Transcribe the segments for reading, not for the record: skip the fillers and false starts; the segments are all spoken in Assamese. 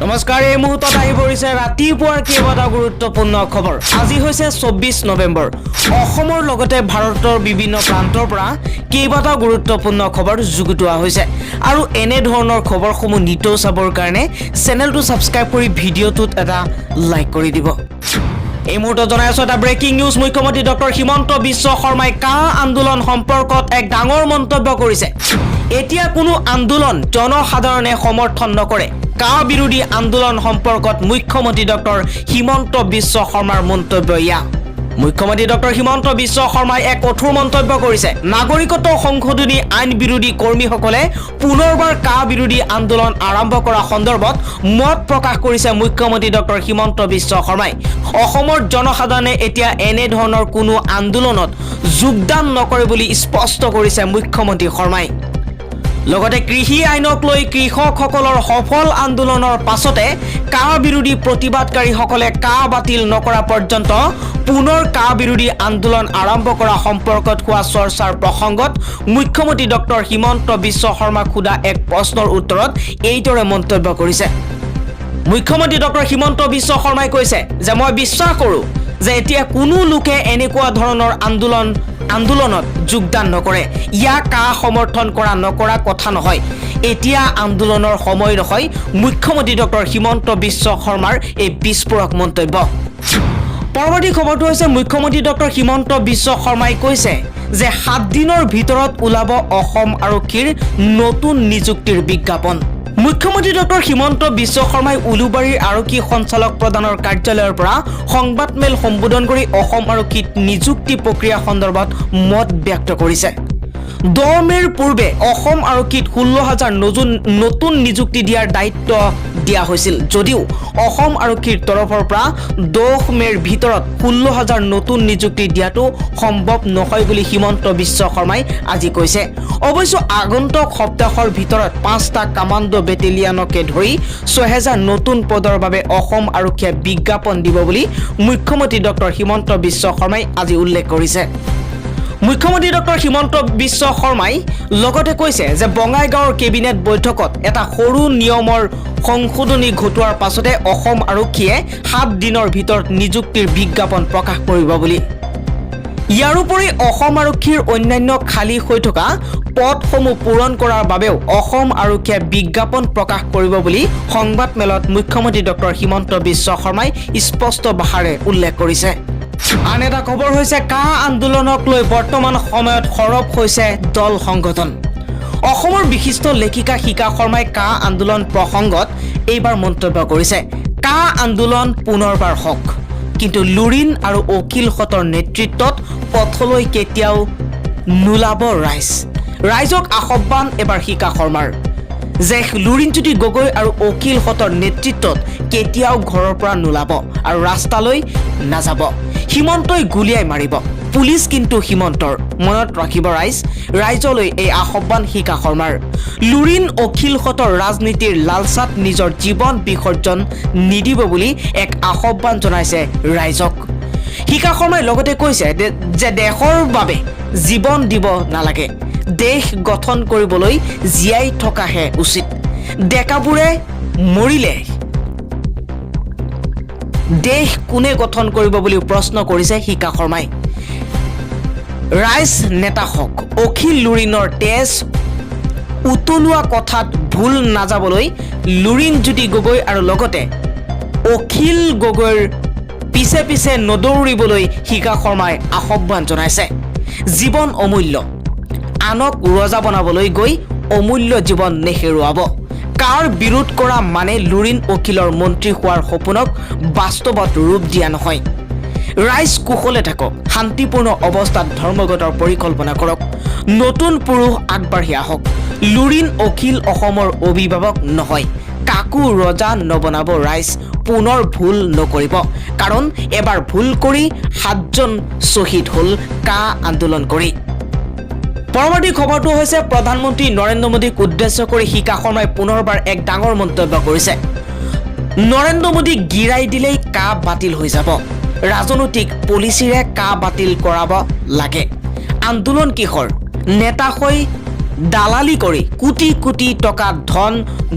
নমস্কাৰ, এই মুহূৰ্তত আহি পৰিছে ৰাতিপুৱাৰ কেইবাটাও গুৰুত্বপূৰ্ণ খবৰ। আজি হৈছে 24 নৱেম্বৰ। অসমৰ লগতে ভাৰতৰ বিভিন্ন প্ৰান্তৰ পৰা কেইবাটাও গুৰুত্বপূৰ্ণ খবৰ যুগুতোৱা হৈছে আৰু এনেধৰণৰ খবৰসমূহ নিতৌ চাবৰ কাৰণে চেনেলটো ছাবস্ক্ৰাইব কৰি ভিডিঅ'টোত এটা লাইক কৰি দিব। এই মুহূৰ্তত জনাই আছো এটা ব্ৰেকিং নিউজ। মুখ্যমন্ত্ৰী ডক্টৰ হিমন্ত বিশ্ব শৰ্মাই কা আন্দোলন সম্পৰ্কত এক ডাঙৰ মন্তব্য কৰিছে। এতিয়া কোনো আন্দোলন জনসাধাৰণে সমৰ্থন নকৰে। কা বিৰোধী আন্দোলন সম্পৰ্কত মুখ্যমন্ত্ৰী ডক্টৰ হিমন্ত বিশ্ব শৰ্মাৰ মন্তব্য এয়া। মুখ্যমন্ত্ৰী ডক্টৰ হিমন্ত বিশ্ব শৰ্মাই এক কঠোৰ মন্তব্য কৰিছে। নাগৰিকত্ব সংশোধনী আইন বিৰোধী কৰ্মীসকলে পুনৰবাৰ কা বিৰোধী আন্দোলন আৰম্ভ কৰা সন্দৰ্ভত মত প্ৰকাশ কৰিছে মুখ্যমন্ত্ৰী ডক্টৰ হিমন্ত বিশ্ব শৰ্মাই। অসমৰ জনসাধাৰণে এতিয়া এনেধৰণৰ কোনো আন্দোলনত যোগদান নকৰে বুলি স্পষ্ট কৰিছে মুখ্যমন্ত্ৰী শৰ্মাই। লগতে কৃষি আইনক লৈ কৃষকসকলৰ সফল আন্দোলনৰ পাছতে কা বিৰোধী প্ৰতিবাদকাৰীসকলে কা বাতিল নকৰা পৰ্যন্ত পুনৰ কা বিৰোধী আন্দোলন আৰম্ভ কৰা সম্পৰ্কত হোৱা চৰ্চাৰ প্ৰসংগত মুখ্যমন্ত্ৰী ডক্টৰ হিমন্ত বিশ্ব শৰ্মাক সোধা এক প্ৰশ্নৰ উত্তৰত এইদৰে মন্তব্য কৰিছে। মুখ্যমন্ত্ৰী ডক্টৰ হিমন্ত বিশ্ব শৰ্মাই কৈছে যে মই বিশ্বাস কৰোঁ যে এতিয়া কোনো লোকে এনেকুৱা ধৰণৰ আন্দোলনত যোগদান নকৰে। ইয়াক কা সমৰ্থন কৰা নকৰা কথা নহয়, এতিয়া আন্দোলনৰ সময় নহয়। মুখ্যমন্ত্ৰী ডক্টৰ হিমন্ত বিশ্ব শৰ্মাৰ এই বিস্ফোৰক মন্তব্য। পৰৱৰ্তী খবৰটো হৈছে, মুখ্যমন্ত্ৰী ডক্টৰ হিমন্ত বিশ্ব শৰ্মাই কৈছে যে 7 দিনৰ ভিতৰত ওলাব অসম আৰক্ষীৰ নতুন নিযুক্তিৰ বিজ্ঞাপন। মুখ্যমন্ত্ৰী ডক্টৰ হিমন্ত বিশ্ব শৰ্মাই উলুবাৰীৰ আৰক্ষী সঞ্চালক প্ৰধানৰ কাৰ্যালয়ৰ পৰা সংবাদমেল সম্বোধন কৰি অসম আৰক্ষীত নিযুক্তি প্ৰক্ৰিয়া সন্দৰ্ভত মত ব্যক্ত কৰিছে। 10 মে'ৰ পূৰ্বে অসম আৰক্ষীত 16 হাজাৰ নতুন নতুন নিযুক্তি দিয়াৰ দায়িত্ব দিয়া হৈছিল যদিও অসম আৰক্ষীৰ তৰফৰ পৰা 10 মে'ৰ ভিতৰত 16 হাজাৰ নতুন নিযুক্তি দিয়াটো সম্ভৱ নহয় বুলি হিমন্ত বিশ্ব শৰ্মাই আজি কৈছে। অৱশ্যে আগন্তুক সপ্তাহৰ ভিতৰত পাঁচটা কামাণ্ডো বেটেলিয়নকে ধৰি 6000 নতুন পদৰ বাবে অসম আৰক্ষীয়ে বিজ্ঞাপন দিব বুলি মুখ্যমন্ত্ৰী ডক্টৰ হিমন্ত বিশ্ব শৰ্মাই আজি উল্লেখ কৰিছে। মুখ্যমন্ত্ৰী ডক্টৰ হিমন্ত বিশ্ব শৰ্মাই লগতে কৈছে যে বঙাইগাঁৱৰ কেবিনেট বৈঠকত এটা সৰু নিয়মৰ সংশোধনী ঘটোৱাৰ পাছতে অসম আৰক্ষীয়ে 7 দিনৰ ভিতৰত নিযুক্তিৰ বিজ্ঞাপন প্ৰকাশ কৰিব বুলি। ইয়াৰোপৰি অসম আৰক্ষীৰ অন্যান্য খালী হৈ থকা পদসমূহ পূৰণ কৰাৰ বাবেও অসম আৰক্ষীয়ে বিজ্ঞাপন প্ৰকাশ কৰিব বুলি সংবাদমেলত মুখ্যমন্ত্ৰী ডক্টৰ হিমন্ত বিশ্ব শৰ্মাই স্পষ্ট ভাষাৰে উল্লেখ কৰিছে। আন এটা খবৰ হৈছে, কা আন্দোলনক লৈ বৰ্তমান সময়ত সৰব হৈছে দল সংগঠন। অসমৰ বিশিষ্ট লেখিকা শিখা শৰ্মাই কা আন্দোলন প্ৰসংগত এইবাৰ মন্তব্য কৰিছে, কা আন্দোলন পুনৰবাৰ হওক, কিন্তু লুৰিণ আৰু অখিলহঁতৰ নেতৃত্বত পথলৈ কেতিয়াও নোলাব ৰাইজ। ৰাইজক আহ্বান এবাৰ শিখা শৰ্মাৰ যে লুৰিণজ্যোতি গগৈ আৰু অখিলহঁতৰ নেতৃত্বত কেতিয়াও ঘৰৰ পৰা নোলাব আৰু ৰাস্তালৈ নাযাব। হিমন্তই গুলীয়াই মাৰিব, পুলিচ কিন্তু হিমন্তৰ, মনত ৰাখিব ৰাইজ। ৰাইজলৈ এই আহ্বান শিখা শৰ্মাৰ। লুৰিণ অখিলহঁতৰ ৰাজনীতিৰ লালচাত নিজৰ জীৱন বিসৰ্জন নিদিব বুলি এক আহ্বান জনাইছে ৰাইজক। শিখা শৰ্মাই লগতে কৈছে যে দেশৰ বাবে জীৱন দিব নালাগে, দেশ গঠন কৰিবলৈ জীয়াই থকাহে উচিত। ডেকাবোৰে মৰিলে দেশ কোনে গঠন কৰিব বুলিও প্ৰশ্ন কৰিছে শিখা শৰ্মাই। ৰাইজ নেতা হওক, অখিল লুৰিণৰ তেজ উতলোৱা কথাত ভুল নাযাবলৈ লুৰিণজ্যোতি গগৈ আৰু লগতে অখিল গগৈৰ পিছে পিছে নদৌৰিবলৈ শিখা শৰ্মাই আহ্বান জনাইছে। জীৱন অমূল্য, আনক ৰজা বনাবলৈ গৈ অমূল্য জীৱন নেহেৰুৱাব। কাৰ বিৰোধ কৰা মানে লুৰিণ অখিলৰ মন্ত্ৰী হোৱাৰ সপোনক বাস্তৱত ৰূপ দিয়া নহয়। ৰাইজ কুশলে থাকক, শান্তিপূৰ্ণ অৱস্থাত ধৰ্মঘটৰ পৰিকল্পনা কৰক, নতুন পুৰুষ আগবাঢ়ি আহক। লুৰিণ অখিল অসমৰ অভিভাৱক নহয়। কাকো ৰজা নবনাব ৰাইজ, পুনৰ ভুল নকৰিব। কাৰণ এবাৰ ভুল কৰি সাতজন শ্বহীদ হ'ল কা আন্দোলন কৰি। পৰৱৰ্তী খবৰটো হৈছে, প্ৰধানমন্ত্ৰী নৰেন্দ্ৰ মোদীক উদ্দেশ্য কৰি শিখা শৰ্মাই পুনৰবাৰ এক ডাঙৰ মন্তব্য কৰিছে। নৰেন্দ্ৰ মোদীক গিৰাই দিলেই কা বাতিল হৈ যাব। ৰাজনৈতিক পলিচিৰে কা বাতিল কৰাব লাগে। আন্দোলন কিহৰ? নেতা হৈ দালালি কৰি কোটি কোটি টকা ধন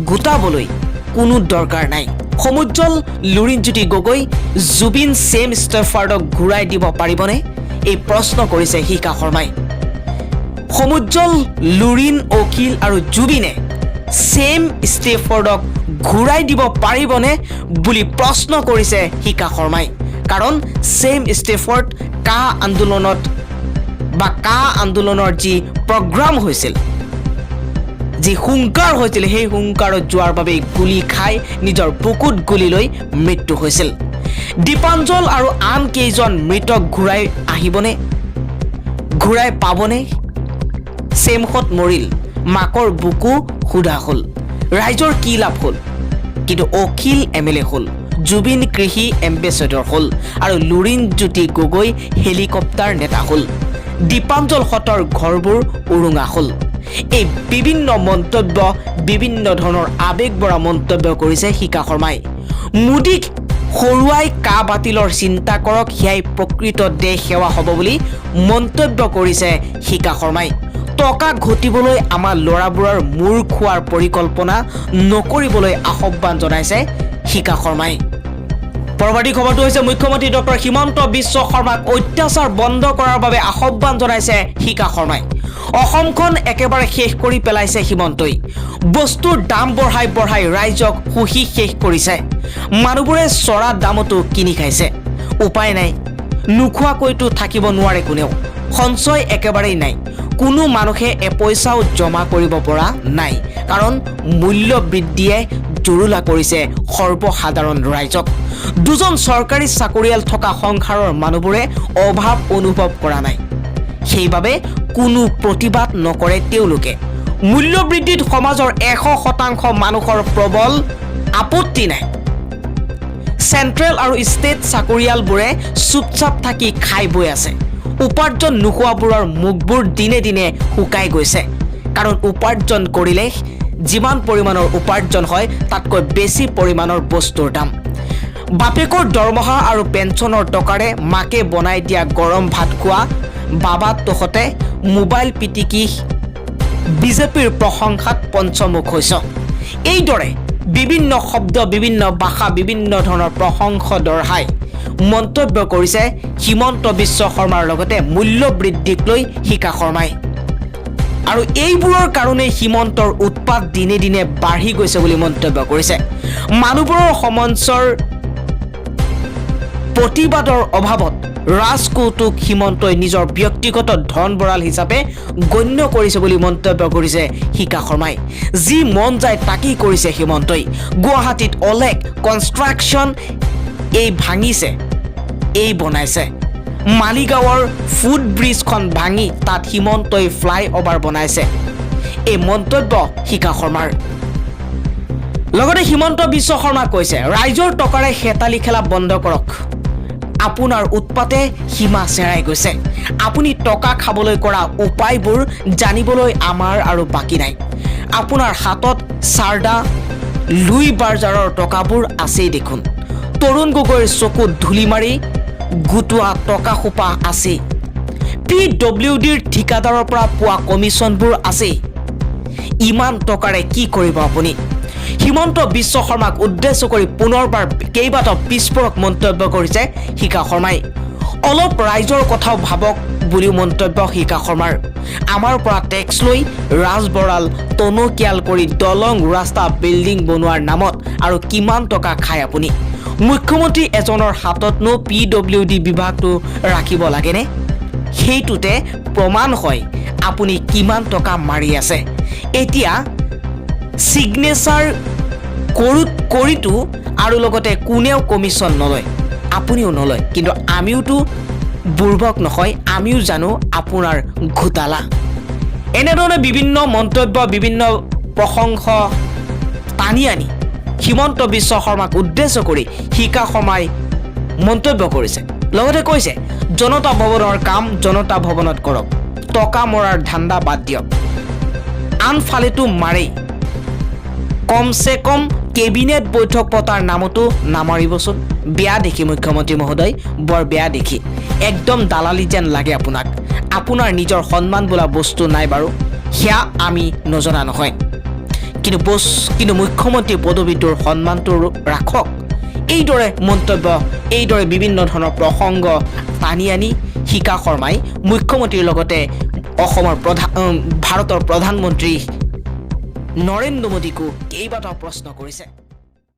গোটাবলৈ কোনো দৰকাৰ নাই। সমুজ্জ্বল, লুৰিণজ্যোতি গগৈ, জুবিন, ছেম ষ্টেফাৰ্ডক ঘূৰাই দিব পাৰিবনে? এই প্ৰশ্ন কৰিছে শিখা শৰ্মাই। সমুজ্জ্বল, লুৰিণ, অখিল আৰু জুবিনে ছেম ষ্টেফৰ্ডক ঘূৰাই দিব পাৰিবনে বুলি প্ৰশ্ন কৰিছে শিখা শৰ্মাই। কাৰণ ছেম ষ্টেফৰ্ড কা আন্দোলনত বা কা আন্দোলনৰ যি প্ৰগ্ৰাম হৈছিল, যি হুংকাৰ হৈছিল, সেই হুংকাৰত যোৱাৰ বাবেই গুলী খাই নিজৰ বুকুত গুলী লৈ মৃত্যু হৈছিল। দীপাঞ্জল আৰু আন কেইজন মৃতক ঘূৰাই আহিবনে? ঘূৰাই পাবনে? চেমখত মৰিল, মাকৰ বুকু সুদা হ'ল, ৰাইজৰ কি লাভ হ'ল? কিন্তু অখিল এম.এল.এ হ'ল, জুবিন কৃষি এম্বেচেডৰ হ'ল আৰু লুৰিণ জ্যোতি গগৈ হেলিকপ্টাৰ নেতা হ'ল। দীপাঞ্জল হঁতৰ ঘৰবোৰ উৰুঙা হ'ল। এই বিভিন্ন মন্তব্য, বিভিন্ন ধৰণৰ আৱেগ ভৰা মন্তব্য কৰিছে শিখা শৰ্মাই। মোদীক হৰুৱাই কা বাতিলৰ চিন্তা কৰক, সেয়াই প্ৰকৃত দেশ সেৱা হ'ব বুলি মন্তব্য কৰিছে শিখা শৰ্মাই। টকা ঘটিবলৈ আমাৰ ল'ৰাবোৰৰ মূৰ খোৱাৰ পৰিকল্পনা নকৰিবলৈ আহ্বান জনাইছে শিখা শৰ্মাই। পৰৱৰ্তী খবৰটো হৈছে, মুখ্যমন্ত্ৰী ডক্টৰ হিমন্ত বিশ্ব শৰ্মাক অত্যাচাৰ বন্ধ কৰাৰ বাবে আহ্বান জনাইছে শিখা শৰ্মাই। অসমখন একেবাৰে শেষ কৰি পেলাইছে হিমন্তই। বস্তুৰ দাম বঢ়াই বঢ়াই ৰাইজক শুহি শেষ কৰিছে। মানুহবোৰে চৰা দামতো কিনি খাইছে। উপায় নাই, নোখোৱাকৈতো থাকিব নোৱাৰে কোনেও। সঞ্চয় একেবাৰেই নাই। কোনো মানুহে এপইচাও জমা কৰিব পৰা নাই, কাৰণ মূল্য বৃদ্ধিয়ে জুৰুলা কৰিছে সৰ্বসাধাৰণ ৰাইজক। দুজন চৰকাৰী চাকৰিয়াল থকা সংসাৰৰ মানুহবোৰে অভাৱ অনুভৱ কৰা নাই, সেইবাবে কোনো প্ৰতিবাদ নকৰে তেওঁলোকে। মূল্যবৃদ্ধিত সমাজৰ 100% মানুহৰ প্ৰবল আপত্তি নাই। চেণ্ট্ৰেল আৰু ষ্টেট চাকৰিয়ালবোৰে চুপচাপ থাকি খাই বৈ আছে। উপাৰ্জন নোহোৱাবোৰৰ মুখবোৰ দিনে দিনে শুকাই গৈছে, কাৰণ উপাৰ্জন কৰিলে যিমান পৰিমাণৰ উপাৰ্জন হয়, তাতকৈ বেছি পৰিমাণৰ বস্তুৰ দাম। বাপেকৰ দৰমহা আৰু পেঞ্চনৰ টকাৰে মাকে বনাই দিয়া গৰম ভাত খোৱা বাবা তহঁতে মোবাইল পিটিকি বিজেপিৰ প্ৰশংসাত পঞ্চমুখ হৈছ। এইদৰে বিভিন্ন শব্দ, বিভিন্ন ভাষা, বিভিন্ন ধৰণৰ প্ৰশংসা দৰ্শাই মন্তব্য কৰিছে হিমন্ত বিশ্ব শৰ্মাৰ লগতে মূল্য বৃদ্ধিক লৈ শিখা শৰ্মাই। আৰু এইবোৰৰ কাৰণেই হিমন্তৰ উৎপাত দিনে দিনে বাঢ়ি গৈছে বুলি মন্তব্য কৰিছে। মানুহবোৰৰ সমাজৰ প্ৰতিবাদৰ অভাৱত ৰাজকৌতুক হিমন্তই নিজৰ ব্যক্তিগত ধন ভঁৰাল হিচাপে গণ্য কৰিছে বুলি মন্তব্য কৰিছে শিখা শৰ্মাই। যি মন যায় তাকেই কৰিছে হিমন্তই। গুৱাহাটীত অলেখ কনষ্ট্ৰাকশ্যন এই ভাঙিছে, এই বনাইছে। মালিগাঁৱৰ ফুট ব্ৰিজখন ভাঙি তাত হিমন্তই ফ্লাই অভাৰ বনাইছে। এই মন্তব্য শিখা শৰ্মাৰ। লগতে হিমন্ত বিশ্ব শৰ্মা কৈছে, ৰাইজৰ টকাৰে হেতালি খেলা বন্ধ কৰক। আপোনাৰ উৎপাতে সীমা চেৰাই গৈছে। আপুনি টকা খাবলৈ কৰা উপায়বোৰ জানিবলৈ আমাৰ আৰু বাকী নাই। আপোনাৰ হাতত চাৰ্ডা, লুই বাৰ্জাৰৰ টকাবোৰ আছেই দেখোন। তৰুণ গগৈৰ চকুত ধূলি মাৰি গোটোৱা টকা সোপা আছেই। পি.ডব্লিউ.ডিৰ ঠিকাদাৰৰ পৰা পোৱা কমিশ্যনবোৰ আছেই। ইমান টকাৰে কি কৰিব আপুনি? হিমন্ত বিশ্ব শৰ্মাক উদ্দেশ্য কৰি পুনৰবাৰ কেইবাটাও বিস্ফোৰক মন্তব্য কৰিছে শিখা শৰ্মাই। অলপ ৰাইজৰ কথাও ভাবক বুলিও মন্তব্য শিখা শৰ্মাৰ। আমাৰ পৰা টেক্স লৈ ৰাজভঁৰাল টনকিয়াল কৰি দলং, ৰাস্তা, বিল্ডিং বনোৱাৰ নামত আৰু কিমান টকা খায় আপুনি? মুখ্যমন্ত্ৰী এজনৰ হাততনো পি.ডব্লিউ.ডি বিভাগটো ৰাখিব লাগেনে? সেইটোতে প্ৰমাণ হয় আপুনি কিমান টকা মাৰি আছে। এতিয়া ছিগনেচাৰ কৰোঁ কৰিতো আৰু লগতে কোনেও কমিশ্যন নলয়, আপুনিও নলয়। কিন্তু আমিওতো বুৰ্বক নহয়, আমিও জানো আপোনাৰ ঘোটালা। এনেধৰণে বিভিন্ন মন্তব্য, বিভিন্ন প্ৰশংসা টানি আনি হিমন্ত বিশ্ব শৰ্মাক উদ্দেশ্য কৰি শিখা শৰ্মাই মন্তব্য কৰিছে। লগতে কৈছে, জনতা ভৱনৰ কাম জনতা ভৱনত কৰক, টকা মৰাৰ ধান্দা বাদ দিয়ক। আনফালেতো মাৰেই, কমচে কম কেবিনেট বৈঠক পতাৰ নামতো নামাৰিবচোন। বেয়া দেখি মুখ্যমন্ত্ৰী মহোদয়, বৰ বেয়া দেখি। একদম দালালি যেন লাগে আপোনাক। আপোনাৰ নিজৰ সন্মান বোলা বস্তু নাই বাৰু, সেয়া আমি নজনা নহয়। কিন্তু বছ, কিন্তু মুখ্যমন্ত্ৰী পদবীটোৰ সন্মানটো ৰাখক। এইদৰে মন্তব্য, এইদৰে বিভিন্ন ধৰণৰ প্ৰসংগ টানি আনি শিখা শৰ্মাই মুখ্যমন্ত্ৰীৰ লগতে অসমৰ প্ৰধান, ভাৰতৰ প্ৰধানমন্ত্ৰী নৰেন্দ্ৰ মোদীকো কেইবাটাও প্ৰশ্ন কৰিছে।